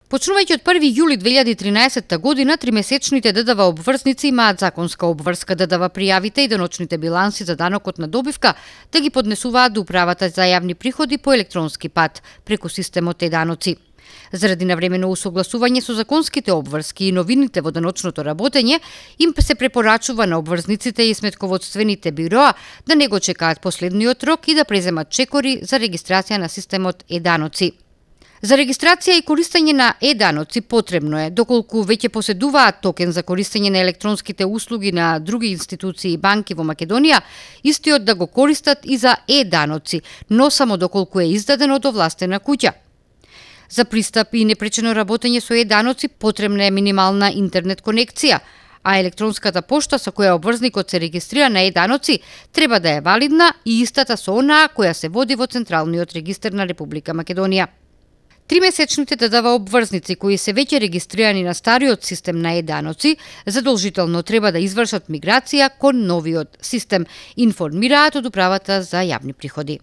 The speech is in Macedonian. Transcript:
Почнувајќи од 1 јули 2013 година, тримесечните ДДВ обврзници имаат законска обврска ДДВ пријавите и деночните биланси за данокот на добивка да ги поднесуваат до Управата за јавни приходи по електронски пат, преку системот е-даноци. Заради навремено усогласување со законските обврски и новините во деночното работење, им се препорачува на обврзниците и сметководствените бироа да не го чекаат последниот рок и да преземат чекори за регистрација на системот е-даноци. За регистрација и користење на е-даноци потребно е, доколку веќе поседуваат токен за користење на електронските услуги на други институции и банки во Македонија, истиот да го користат и за е-даноци, но само доколку е издаден од овластена куќа. За пристап и непречено работење со е-даноци потребна е минимална интернет конекција, а електронската пошта со која обврзникот се регистрира на е-даноци треба да е валидна и истата со онаа која се води во Централниот регистар на Република Македонија. Тримесечните ДДВ обврзници кои се веќе регистрирани на стариот систем на е-даноци задолжително треба да извршат миграција кон новиот систем, информираат од Управата за јавни приходи.